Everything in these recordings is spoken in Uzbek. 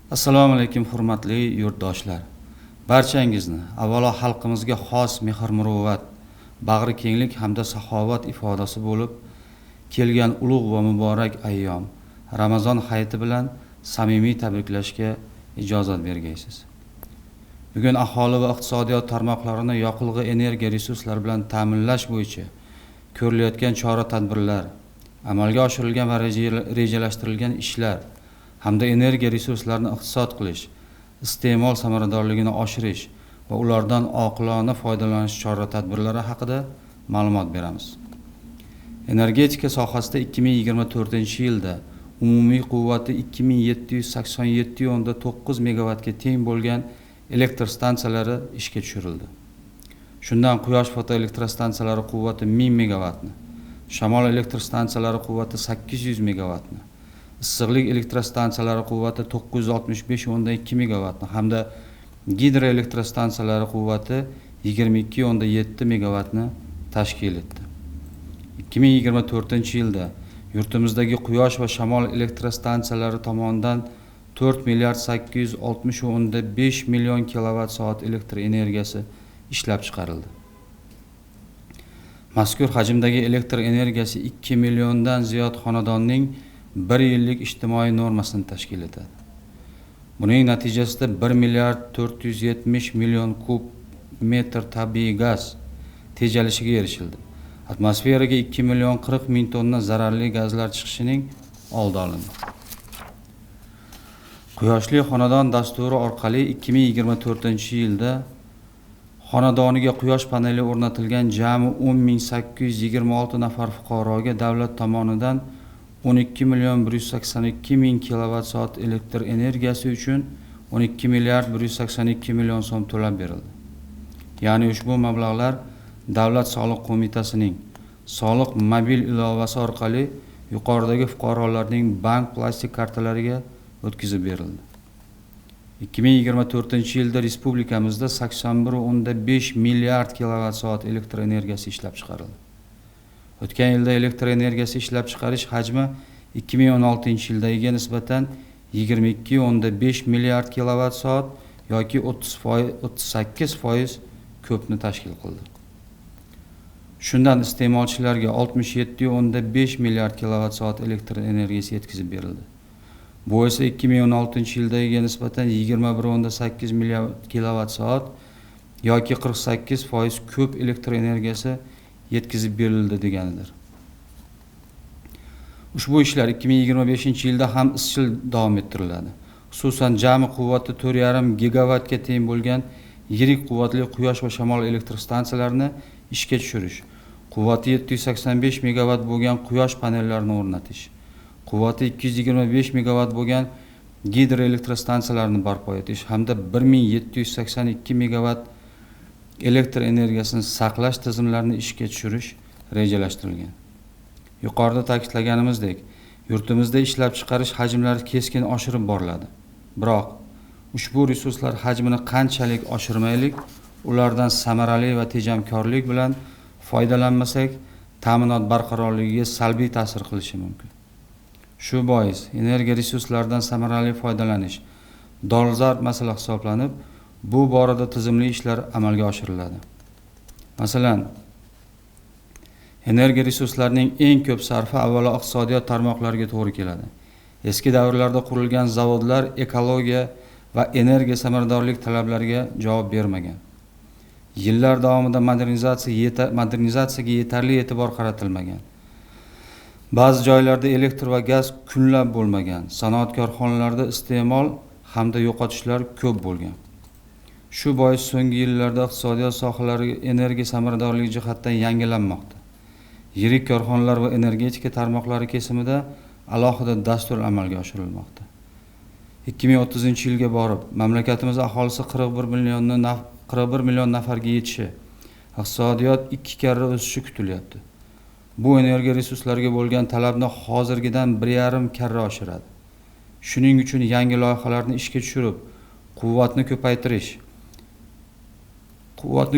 Assalomu alaykum, hurmatli yurtdoshlar. Barchangizni avvalo xalqimizga xos mehr-muruvvat, bag'ri kenglik hamda saxovat ifodasi bo'lib kelgan ulug' va muborak ayyom Ramazon hayiti bilan samimiy tabriklashga ijozat bergaysiz. Bugun aholi va iqtisodiyot tarmoqlarini yoqilg'i energiya resurslari bilan ta'minlash bo'yicha ko'rilayotgan chora-tadbirlar, amalga oshirilgan va rejalashtirilgan ishlar hamda energiya resurslarini iqtisod qilish, iste'mol samaradorligini oshirish va ulardan oqilona foydalanish chora-tadbirlari haqida ma'lumot beramiz. Energetika sohasida 2024-yilda umumiy quvvati 2787,9 megavatga teng bo'lgan elektr stansiyalari ishga tushirildi. Shundan quyosh fotoelektrostansiyalari quvvati 1000 megavatni, shamol elektr stansiyalari quvvati 800 megavatni, issiqlik elektrostansiyalari quvvati 965,2 megavatni hamda gidroelektrostansiyalari quvvati 22,7 megavatni tashkil etdi. 2024-yilda yurtimizdagi quyosh va shamol elektrostansiyalari tomonidan 4 milliard 860,5 million kilovat soat elektr energiyasi ishlab chiqarildi. Mazkur hajmdagi elektr energiyasi 2 milliondan ziyod xonadonning 1 yillik ijtimoiy normasini tashkil etadi. Buning natijasida 1 milliard 470 million kub metr tabiiy gaz tejalishiga erishildi. Atmosferaga 2 million 40 ming tonna zararli gazlar chiqishining oldi olindi. Quyoshli xonadon dasturi orqali 2024-yilda xonadoniga quyosh paneli o'rnatilgan jami 10 826 nafar fuqaroga davlat tomonidan 12 million 182 ming kilovat soat elektr energiyasi uchun 12 milliard 182 million so'm to'lab berildi. Ya'ni ushbu mablag'lar Davlat soliq qo'mitasining soliq mobil ilovasi orqali yuqoridagi fuqarolarning bank plastik kartalariga o'tkazib berildi. 2024-yilda respublikamizda 81,5 milliard kilovat soat elektr energiyasi ishlab chiqarildi. O'tgan yilda elektr energiyasi ishlab chiqarish hajmi 2016-yildagiga nisbatan 22,5 milliard kilovat soat yoki 38% ko'pni tashkil qildi. Shundan iste'molchilarga 67,5 milliard kilovat soat elektr energiyasi yetkazib berildi. Bu esa 2016-yildagiga nisbatan 21,8 milliard kilovat soat yoki 48% ko'p elektr energiyasi yetkazib berildi deganidir. Ushbu ishlar 2025-yilda ham izchil davom ettiriladi. Xususan, jami quvvati 4,5 gigavatga teng bo'lgan yirik quvvatli quyosh va shamol elektr stansiyalarini ishga tushirish, quvvati 785 megavat bo'lgan quyosh panellarini o'rnatish, quvvati 225 megavat bo'lgan gidroelektrostansiyalarni barpo etish hamda 1782 megavat elektr energiyasini saqlash tizimlarini ishga tushirish rejalashtirilgan. Yuqorida ta'kidlaganimizdek, yurtimizda ishlab chiqarish hajmlari keskin oshirib boriladi. Biroq ushbu resurslar hajmini qanchalik oshirmaylik, ulardan samarali va tejamkorlik bilan foydalanmasak, ta'minot barqarorligiga salbiy ta'sir qilishi mumkin. Shu bois energiya resurslaridan samarali foydalanish dolzarb masala hisoblanib, bu borada tizimli ishlar amalga oshiriladi. Masalan, energiya resurslarining eng ko'p sarfi avvalo iqtisodiyot tarmoqlariga to'g'ri keladi. Eski davrlarda qurilgan zavodlar ekologiya va energiya samaradorlik talablariga javob bermagan. Yillar davomida modernizatsiyaga yetarli e'tibor qaratilmagan. Ba'zi joylarda elektr va gaz kunlab bo'lmagan. Sanoat korxonalarida iste'mol hamda yo'qotishlar ko'p bo'lgan. Shu bois so'nggi yillarda iqtisodiyot sohalari energiya samaradorligi jihatdan yangilanmoqda. Yirik korxonalar va energetika tarmoqlari kesimida alohida dastur amalga oshirilmoqda. 2030-yilga borib mamlakatimiz aholisi 41 million nafarga yetishi, iqtisodiyot ikki karra o'sishi kutilyapti. Bu energiya resurslariga bo'lgan talabni hozirgidan 1,5 karra oshiradi. Shuning uchun yangi loyihalarni ishga tushirib, quvvatni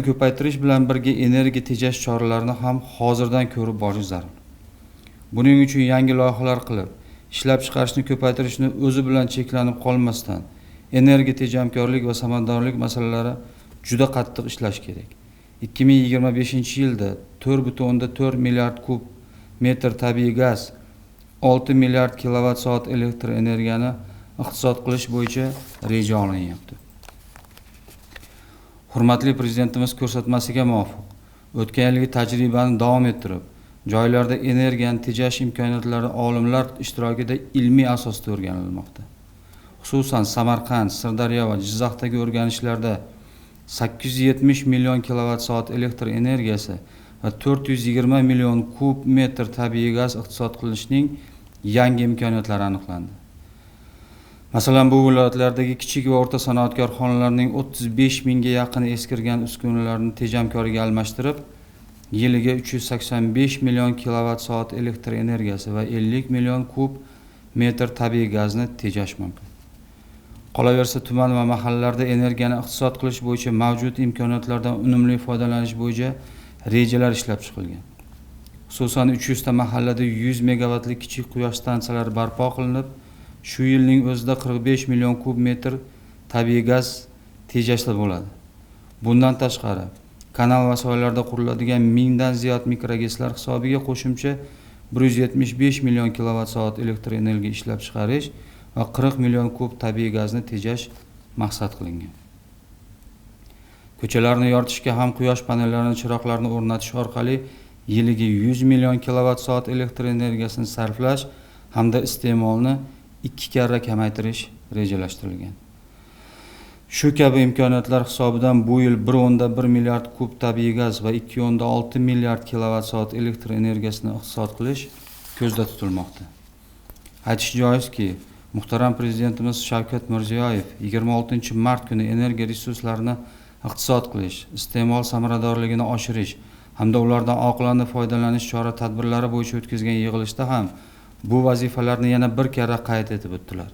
ko'paytirish bilan birga energiya tejash choralarini ham hozirdan ko'rib borish zarur. Buning uchun yangi loyihalar qilib, ishlab chiqarishni ko'paytirishni o'zi bilan cheklanib qolmasdan, Energiya tejamkorlik va samaradorlik masalalari juda qattiq ishlash kerak. 2025-yilda 4,4 milliard kub metr tabiiy gaz, 6 milliard kilovat soat elektr energiyani iqtisod qilish bo'yicha reja olinyapti. Hurmatli Prezidentimiz ko'rsatmasiga muvofiq, o'tgan yilgi tajribani davom ettirib, joylarda energiyani tejash imkoniyatlari olimlar ishtirokida ilmiy asosda o'rganilmoqda. Xususan, Samarqand, Sirdaryo va Jizzaxdagi o'rganishlarda 870 million kilovat soat elektr energiyasi va 420 million kub metr tabiiy gaz iqtisod qilishning yangi imkoniyatlari aniqlandi. Masalan, bu viloyatlardagi kichik va o'rta sanoat korxonalarining 35 mingga yaqin eskirgan uskunalarni tejamkorga almashtirib, yiliga 385 million kilovat soat elektr energiyasi va 50 million kub metr tabiiy gazni tejash mumkin. Qolaversa, tuman va mahallalarda energiyani iqtisod qilish bo'yicha mavjud imkoniyatlardan unumli foydalanish bo'yicha rejalar ishlab chiqilgan. Xususan, 300 ta mahallada 100 megavatli kichik quyosh stansiyalari barpo qilinib, shu yilning o'zida 45 million kub metr tabiiy gaz tejashli bo'ladi. Bundan tashqari, kanal va soylarda quriladigan 1000 dan ziyod mikrogeslar hisobiga qo'shimcha 175 million kilovat soat elektr energiya ishlab chiqarish va 40 million kub tabiiy gazni tejash maqsad qilingan. Ko'chalarni yoritishga ham quyosh panellarini, chiroqlarni o'rnatish orqali yiliga 100 million kilovat soat elektr energiyasini sarflash hamda iste'molni 2 karra kamaytirish rejalashtirilgan. Shu kabi imkoniyatlar hisobidan bu yil 1,1 milliard kub tabiiy gaz va 2,6 milliard kilovat soat elektr energiyasini iqtisod qilish ko'zda tutilmoqda. Aytish joizki, muhtaram Prezidentimiz Shavkat Mirziyoyev 26 mart kuni energiya resurslarini iqtisod qilish, iste'mol samaradorligini oshirish hamda ulardan oqilona foydalanish chora-tadbirlari bo'yicha o'tkazgan yig'ilishda ham bu vazifalarni yana bir karra qayd etib o'tdilar.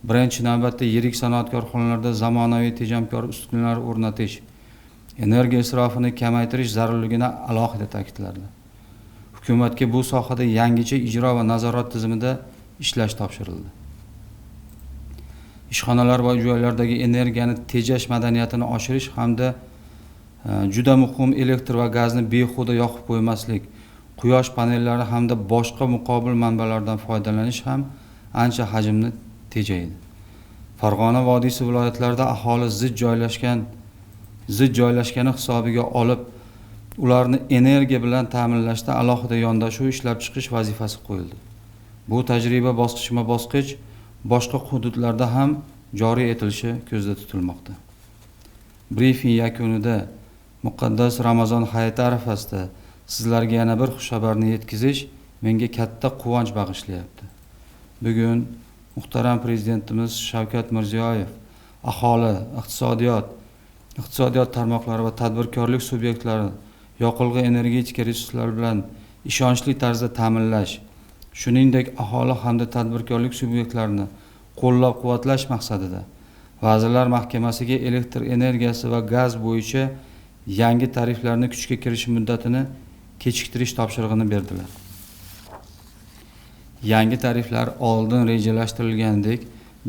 Birinchi navbatda yirik sanoat korxonalarida zamonaviy tejamkor uskunalar o'rnatish, energiya isrofini kamaytirish zarurligini alohida ta'kidladilar. Hukumatga bu sohada yangicha ijro va nazorat tizimida ishlash topshirildi. Ishxonalar va joylardagi energiyani tejash madaniyatini oshirish hamda juda muhim elektr va gazni behuda yoqib qo'ymaslik, quyosh panellari hamda boshqa muqobil manbalardan foydalanish ham ancha hajmni tejaydi. Farg'ona vodiysi viloyatlarida aholi zich joylashgani hisobiga olib, ularni energiya bilan ta'minlashda alohida yondashuv ishlab chiqish vazifasi qo'yildi. Bu tajriba bosqichma-bosqich boshqa hududlarda ham joriy etilishi ko'zda tutilmoqda. Brifing yakunida muqaddas Ramazon hayiti arafasida sizlarga yana bir xushxabarni yetkazish menga katta quvonch bag'ishlayapti. Bugun muhtaram Prezidentimiz Shavkat Mirziyoyev aholi, iqtisodiyot tarmoqlari va tadbirkorlik subyektlari yoqilg'i energetika resurslari bilan ishonchli tarzda ta'minlash, shuningdek aholi hamda tadbirkorlik subyektlarini qo'llab-quvvatlash maqsadida Vazirlar Mahkamasiga elektr energiyasi va gaz bo'yicha yangi tariflarni kuchga kirishi muddatini kechiktirish topshirig'ini berdilar. Yangi tariflar oldin rejalashtirilganidek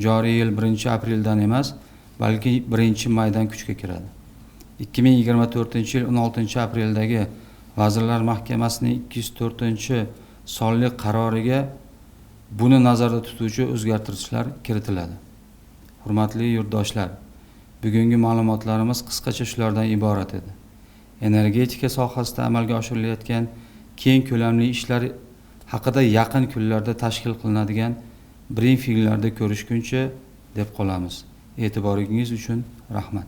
joriy yil 1-apreldan emas, balki 1-maydan kuchga kiradi. 2024-yil 16-apreldagi Vazirlar Mahkamasining 204-sonli qaroriga buni nazarda tutuvchi o'zgartirishlar kiritiladi. Hurmatli yurtdoshlar, bugungi ma'lumotlarimiz qisqacha shulardan iborat edi. Energetika sohasida amalga oshirilayotgan keng ko'lamli ishlar haqida yaqin kunlarda tashkil qilinadigan brifinglarda ko'rishguncha deb qolamiz. E'tiboringiz uchun rahmat.